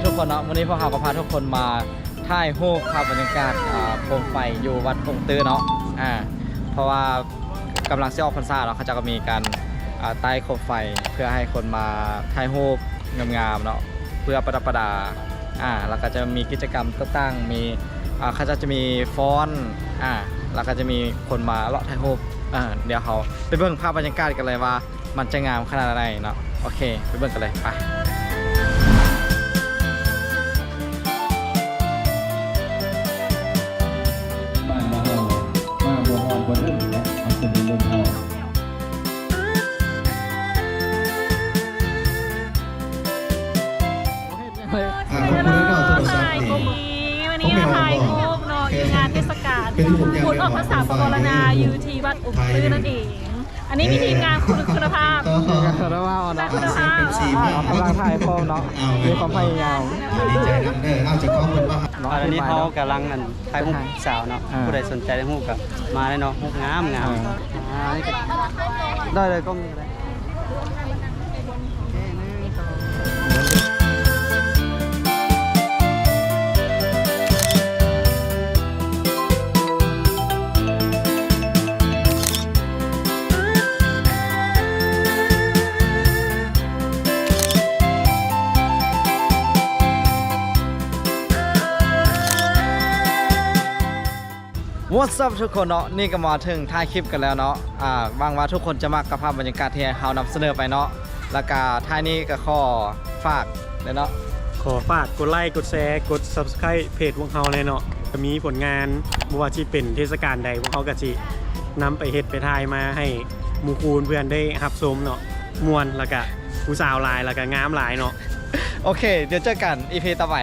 ທຸກຄົນເນາະ ມື້ນີ້ພວກເຮົາກໍພາທຸກຄົນມາຖ່າຍຮູບພາບບັນຍາກາດ ອ່າ ໂຄມໄຟຢູ່ວັດອົງຕື້ເນາະ ອ່າ ເພາະວ່າກຳລັງຊິອອກພັນສາເນາະ ເຂົາເຈົ້າກໍມີການ ອ່າ ໄຕ້ໂຄມໄຟ ເພື່ອໃຫ້ຄົນມາຖ່າຍຮູບງາມໆເນາະ ເພື່ອປະດັບປະດາ ອ່າ ແລ້ວກໍຈະມີກິດຈະກຳຕ່າງໆ ມີ ອ່າ ເຂົາເຈົ້າຈະມີຟ້ອນ ອ່າ ແລ້ວກໍຈະມີຄົນມາເລາະຖ່າຍຮູບ ອ່າ ດຽວເຮົາໄປເບິ່ງພາບບັນຍາກາດກັນເລີຍວ່າ ມັນຈະງາມຂະໜາດໃດເນາະ. ໂອເຄ ໄປເບິ່ງກັນເລີຍ ໄປ. ບ້ານບໍ່ເຮົາ ມາບໍ່ຮອດບໍ່ເຖິງແຫຼະ ເຮົາເປັນເລື່ອງເຮົາ. ອ່າ ຂອບຄຸນເນາະ ໂທລະສັບນີ້ ວັນນີ້ມາຖ່າຍຮູບເນາະ ຢູ່ງານເທດສະການບຸນອອກພັນສາປະວາລະນາ ຢູ່ທີ່ວັດອົງຕື້ນັ້ນເອງ. ອັນນີ້ມີທີມງານຄຸນ ຄຸນນະພາບ ຄຸນນະພາບເນາະ ຄຸນນະພາບ ອ່າ ກຳລັງຖ່າຍພ້ອມເນາະ ມີຄວາມພະຍາຍາມ ດີໃຈນຳເດີ ເອົາເຈົ້າຂອງເພິ່ນມາເນາະ. ອັນນີ້ເຮົາກຳລັງ ອັນ ຖ່າຍຮູບສາວເນາະ ອ່າ ຜູ້ໃດສົນໃຈຖ່າຍຮູບກໍມາໄດ້ເນາະ ຮູບງາມໆ ອ່າ ໄດ້ໆ ກ້ອງນີ້ກໍໄດ້. What's up ທຸກຄົນເນາະ ນີ້ກໍມາເຖິງທ້າຍຄລິບກັນແລ້ວເນາະ ອ່າ ຫວັງວ່າທຸກຄົນຈະມັກກັບພາບບັນຍາກາດທີ່ເຮົານຳສະເໜີໄປເນາະ ແລ້ວກໍທ້າຍນີ້ກໍຂໍຝາກແດ່ເນາະ ຂໍຝາກກົດໄລ ກົດແຊ ກົດ Subscribe ເພຈພວກເຮົາແດ່ເນາະ ຈະມີຜົນງານ ບໍ່ວ່າຊິເປັນເທດສະການໃດ ພວກເຮົາກໍຊິນຳໄປເຮັດໄປຖ່າຍມາໃຫ້ໝູ່ຄູ່ເພື່ອນໄດ້ຮັບຊົມເນາະ ມ່ວນ ແລ້ວກະຜູ້ສາວຫຼາຍ ແລ້ວກະງາມຫຼາຍເນາະ. ໂອເຄ ດຽວເຈີກັນ ອີພີ ຕໍ່ໄປ.